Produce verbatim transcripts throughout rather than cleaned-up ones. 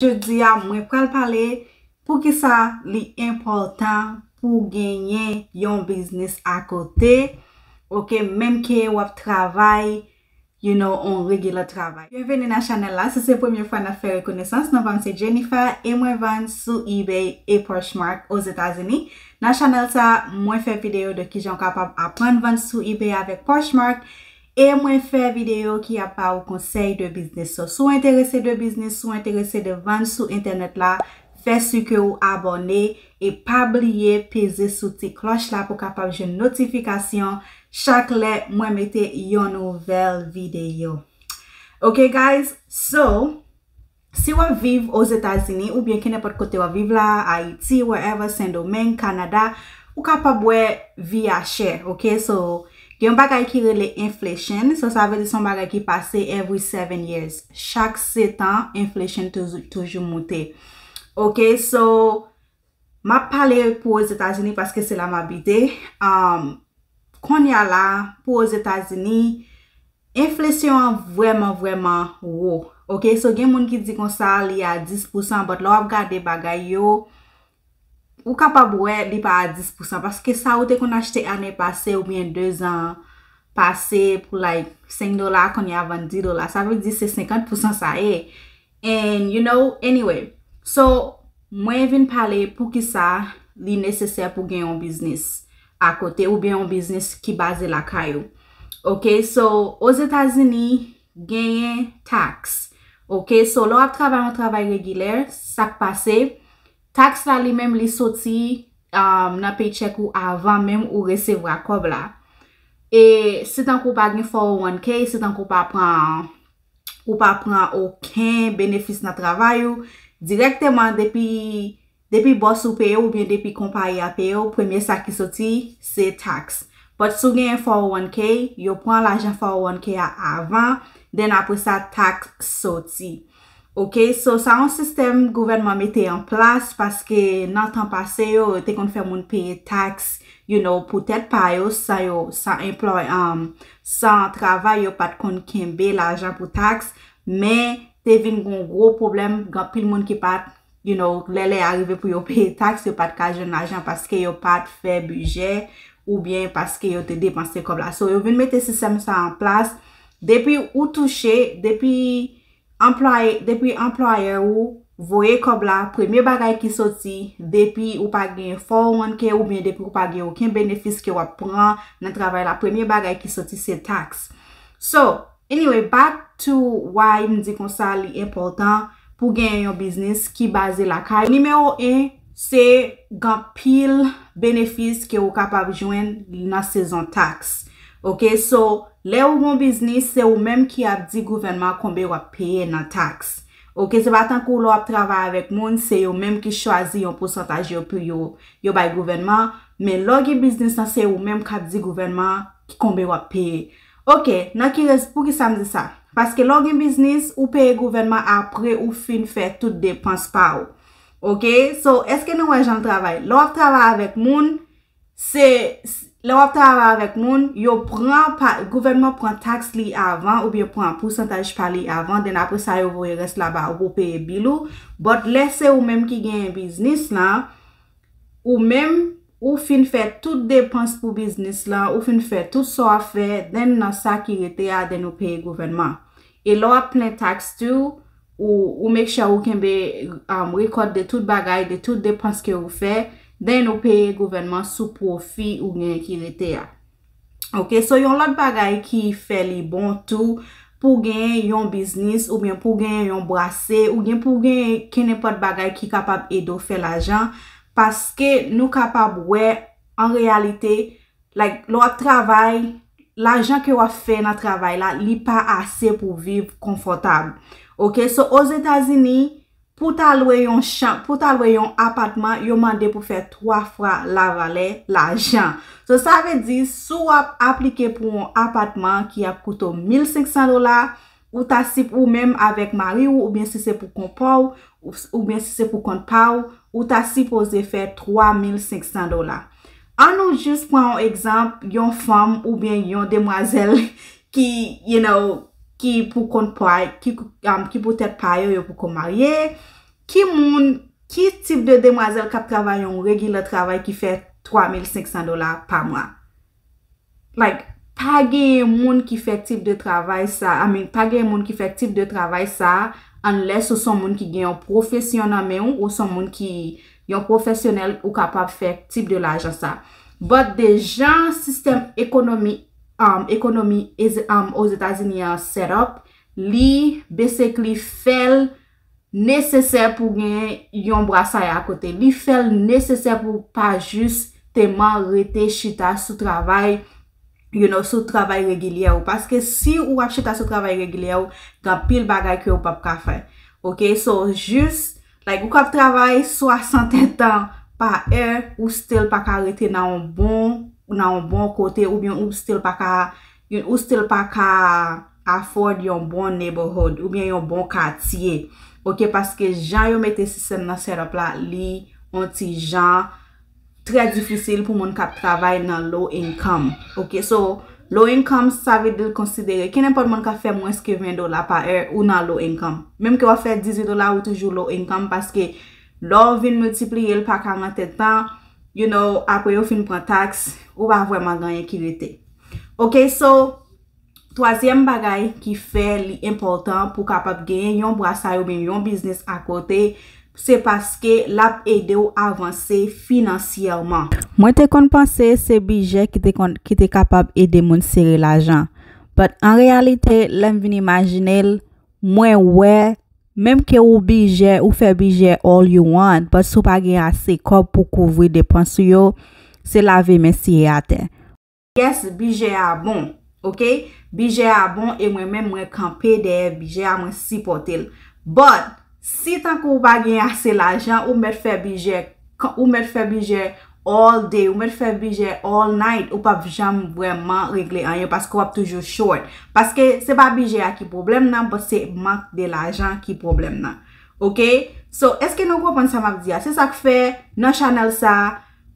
Jodi a, mwen pral pale poukisa li enpòtan pou genyen yon biznis akote, oke, menm ke w ap travay, you know, on regular travay. Byenveni nan chanèl la. Si se premye fwa n ap fè rekonesans, non pa m se Jennifer e mwen vann sou eBay e Poshmark Ozetazini. Nan chanèl sa, mwen fè videyo de kijan w kapab aprann vann sou eBay avèk Poshmark. E mwen fè videyo ki ap ba ou konsèy de biznis. So, si w enterese de biznis, si w enterese de vann sou entènèt la, fè si ke w abòne e pa bliye peze sou ti klòch la pou w kapab jwenn notifikasyon chak lè mwen mete yon nouvèl videyo. Ok, guys, so, si w ap viv Ozetazini oubyen kenenpòt kote w ap viv la, Ayiti, wherever, Sendomeng, Kanada, ou kapab wè vi a chè, ok? So, gen yon bagay ki rele inflation, so sa vle di se yon bagay ki pase every seven years. Chak sèt an, inflation toujou, toujou moute. Ok, so, m ap pale pou Ozetazini paske se la m abite. Um, kounye a la, pou Ozetazini, enflasyon an vrèman, vrèman wo. Ok, so gen moun ki di konsa li a dis pousan, but lè w ap gade bagay yo, ou kapab wè li pa a dis pousan, paske sa ou te konn achte ane pase oubyen de zan pase pou, like, senk dola, kounye a vann dis dola. Sa vle di se senkant pousan sa ye. And, you know, anyway. So, mwen vin pale poukisa li nesesè pou gen yon biznis akote oubyen yon biznis ki baze lakay ou. Ok, so, Ozetazini, genyen taks. Ok, so, lè w ap travay yon travay regilè, sa k pase, taks la li menm li soti, um, nan paycheck ou avan menm ou resevwa kòb la. E si tankou w pa gen four oh one k, si tankou w pa pran, ou pa pran okenn benefis nan travay ou, dirèkteman depi, depi bòs ou peye w oubyen depi konpayi a peye w, premye sa ki soti, se taks. But si w genyen four oh one k, yo pran lajan four oh one k a avan, then apre sa, taks soti. Ok, so sa yon sistèm gouvènman mete an plas paske nan tan pase yo, yo te konn fè moun peye taks, you know, pou tèt pa yo, san yo, san employ, um, san travay, yo pa t konn kenbe lajan pou taks, men te vin gon gwo pwoblèm, gen anpil moun ki pa t, you know, lè lè a rive pou yo peye taks, yo pa t ka jwenn lajan paske yo pa t fè bidjè oubyen paske yo te depanse kòb la. So, yo vin mete sistèm sa an plas. Depi ou touche, depi anplwaye, depi anplwayè ou voye kòb la, premye bagay ki soti, depi ou pa gen four oh one k oubyen depi ou pa gen okenn benefis ke w ap pran nan travay la, premye bagay ki soti se taks. So, anyway, back to why m di konsa li enpòtan pou gen yon biznis ki baze lakay. Nimewo en, se gen anpil benefis ke ou kapab jwenn nan sezon taks. Ok, so, lè ou gon biznis, se ou menm ki ap di gouvènman konbe w ap peye nan taks. Ok, se pa tankou lè w ap travay avèk moun, se yo menm ki chwazi yon pousantaj yo pou yo, yo bay gouvènman, men lè w gen biznis lan, se ou menm k ap di gouvènman konbe w ap peye. Ok, nan ki rez-, poukisa m di sa? Paske lè w gen biznis, ou peye gouvènman apre ou fin fè tout depans pa w. Ok, so, èske nou wè jan l travay? Lè w ap travay avèk moun, se, lè w ap travay avèk moun, yo pran pa, gouvènman pran taks li avan oubyen pran pousantaj pa li avan, then apre sa yo voye rès la ba ou pou peye bil ou. But lè se ou menm ki genyen biznis lan, ou menm, ou fin fè tout depans pou biznis lan, ou fin fè tout sa w ap fè, then nan sa ki rete a, then ou peye gouvènman. E lè w ap plen taks tou, ou, ou make sure ou kenbe, um, rekòd de tout bagay, de tout depans ke ou fè, then ou peye gouvènman sou pwofi ou genyen ki rete a. Ok, so yon lòt bagay ki fè li bon tou pou genyen yon biznis oubyen pou genyen yon brase oubyen pou genyen kenenpòt bagay ki kapab ede w fè lajan, paske nou kapab wè an reyalite, like, lè w ap travay, lajan ke w ap fè nan travay la, li pa ase pou viv konfòtab. Ok, so Ozetazini, pou w ta lwe yon chanm, pou w ta lwe yon apatman, yo mande pou fè twa fwa lavalè lajan. So, sa vle di, si w ap aplike pou yon apatman ki ap koute w mil senk san dola, ou ta sip-, ou menm avèk mari w, oubyen si se pou kont pa w, ou, oubyen si se pou kont pa w, ou ta sipoze fè twa mil senk san dola. An nou jis pran yon egzanp, yon fanm oubyen yon demwazèl ki, you know, ki pou kont pa, ki, um, ki pou tèt pa yo, yo poko marye, ki moun, ki tip de demwazèl k ap travay yon regilè travay ki fè twa mil senk san dola pa mwa? Like, pa genyen moun ki fè tip de travay sa, I mean, pa genyen moun ki fè tip de travay sa, unless ou se yon moun ki gen yon pwofesyon nan men w, ou se yon moun ki yon pwofesyonèl, ou kapab fè tip de lajan sa. But de jan sistèm ekonomi, um, ekonomi Eze- um, Ozetazini an set up, li basically fè l nesesè pou gen yon brasay akote. Li fè l nesesè pou pa jis teman rete chita sou travay, you know, sou travay regilyè ou. Paske si ou ap chita sou travay regilyè ou, gen anpil bagay ke ou p ap ka fè. Ok, so jis, like, ou k ap travay swasant tan pa è, ou still pa ka rete nan yon bon, nan yon bon kote, oubyen ou still pa ka, ou still pa ka afford yon bon neighborhood, oubyen yon bon katye. Ok, paske jan yo mete sistèm nan set up la, li yon ti jan trè difisil pou moun k ap travay nan low income. Ok, so low income, sa vle di l konsidere ki nenpòt moun k ap fè mwens ke ven dola pa è, ou nan low income. Menm ke w ap fè dizuit dola, ou toujou low income, paske lè w vin miltipliye l pa karant tan, you know, apre yo fin pran taks, ou pa vrèman gen anyen ki rete. Ok, so, twazyèm bagay ki fè li enpòtan pou kapab genyen yon brasay oubyen yon biznis akote, se paske l ap ede w avanse finansyèman. Mwen te konn panse se bidjè ki te konn, ki te kapab ede moun sere lajan. But an reyalite, lè m vin imajine l, mwen wè, menm ke ou bidjè, ou fè bidjè all you want, but si w pa gen ase kòb pou kouvri depans ou yo, se lave men siye atè. Yes, bidjè a bon, ok? Bidjè a bon e mwen menm mwen kanpe dèyè bidjè a, mwen sipòte l. But, si tankou ou pa gen ase lajan, ou mèt fè bidjè, ou mèt fè bidjè all day, ou mèt fè bidjè all night, ou p ap janm vrèman regle anyen paske w ap toujou short. Paske se pa bidjè a ki pwoblèm nan, but se mank de lajan ki pwoblèm nan. Ok? So, èske nou konprann sa m ap di a? Se sa k fè nan chanèl sa,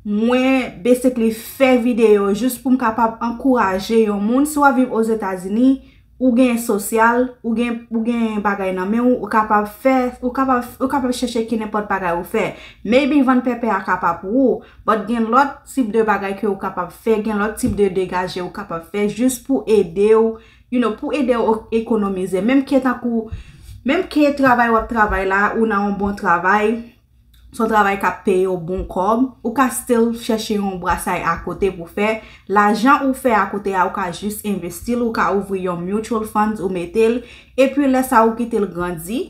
mwen basically fè videyo jis pou m kapab ankouraje yon moun. Si w ap viv Ozetazini, ou gen sosyal, ou gen, ou gen bagay nan men w, ou kapab fè, ou kapab, ou kapab chèche ki nenpòt bagay ou fè. Maybe vann pèpè a ka pa pou ou, but gen lòt tip de bagay ke ou kapab fè, gen lòt tip de degaje ou kapab fè jis pou ede w, you know, pou ede w ekonomize. Menm ke tankou, menm ke travay w ap travay la, ou nan yon bon travay, se yon travay k ap peye w bon kòb, ou ka still chèche yon brasay akote pou fè. Lajan ou fè akote a, ou ka jis envesti l, ou ka ouvri yon mutual funds, ou mete l, epi lè sa ou kite l grandi,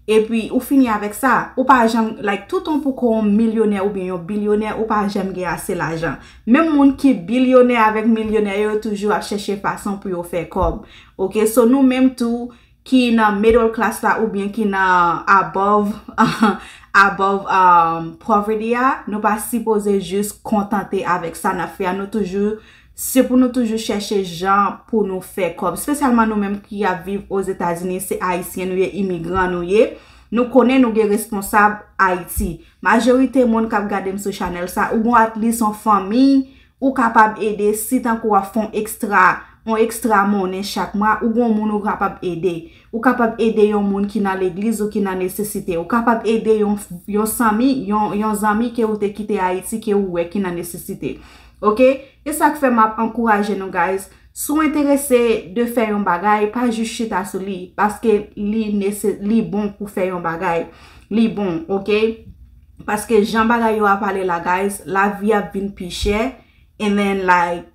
epi ou fini avèk sa. Ou pa janm, like, toutan pou ko yon milyonè oubyen yon bilyonè, ou pa janm gen ase lajan. Menm moun ki bilyonè avèk milyonè yo, yo toujou ap chèche fason pou yo fè kòb. Ok, so nou menm tou, ki nan middle class la oubyen ki nan above, above, um, poverty a, nou pa sipoze jis kontante avèk sa n ap fè a. Nou toujou, se pou nou toujou chèche jan pou nou fè kòb. Espesyalman nou menm ki ap viv Ozetazini, se Ayisyen nou ye, imigran nou ye. Nou konnen nou gen responsab Ayiti. Majorite moun k ap gade m sou chanèl sa, ou gon at least yon fanmi, ou kapab ede si tankou w ap fè yon ekstra, yon ekstra monnen chak mwa, ou gon moun ou kapab ede. Ou kapab ede yon moun ki nan legliz ou ki nan nesesite. Ou kapab ede yon, yon sanmi, yon, yon zanmi ke ou te kite Ayiti ke ou wè ki nan nesesite. Ok? E sa k fè m ap ankouraje nou, guys. Si w enterese de fè yon bagay, pa jis chita sou li, paske li nese-, li bon pou fè yon bagay. Li bon, ok? Paske jan bagay yo ap ale la, guys, lavi ap vin pi chè, and then, like,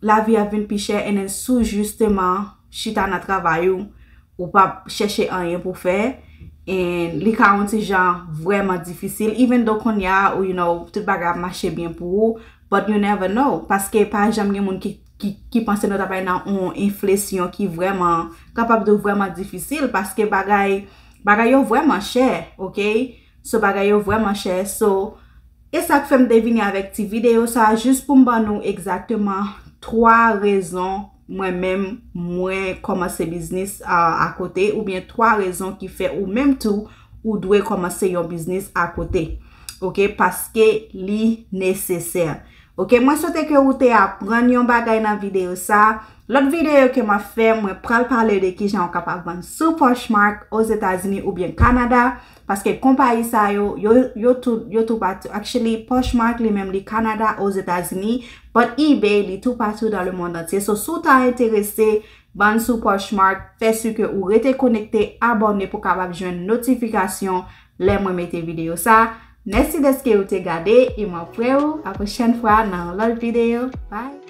lavi ap vin pi chè, and then si w jisteman chita nan travay ou, ou p ap chèche anyen pou fè, and li ka yon ti jan vrèman difisil, even though kounye a, ou, you know, tout bagay ap mache byen pou ou, but you never know, paske pa janm gen moun ki, ki, ki panse nou t ap bay nan yon enflasyon ki vrèman, kapab di w vrèman difisil, paske bagay, bagay yo vrèman chè, ok? So, bagay yo vrèman chè, so, e sa k fè m te vini avèk ti videyo sa, jis pou m ban nou egzakteman twa rezon mwen menm, mwen kòmanse biznis, ah, akote, oubyen twa rezon ki fè ou menm tou, ou dwe kòmanse yon biznis akote. Ok, paske li nesesè. Ok, mwen swete ke ou te aprann yon bagay nan videyo sa. Lòt videyo ke m ap fè, mwen pral pale de kijan ou kapab vann sou Poshmark Ozetazini oubyen Kanada. Paske konpayi sa yo, yo, yo tou, yo toupatou. Actually, Poshmark li menm li Kanada, Ozetazini, but eBay li toupatou dans le monde entier. So, si w ta enterese vann sou Poshmark, fè si ke ou rete konekte, abòne pou kapab jwenn notifikasyon lè mwen mete videyo sa. Mèsi dèske ou te gade e m ap wè ou a pwochèn fwa nan yon lòt videyo. Bye!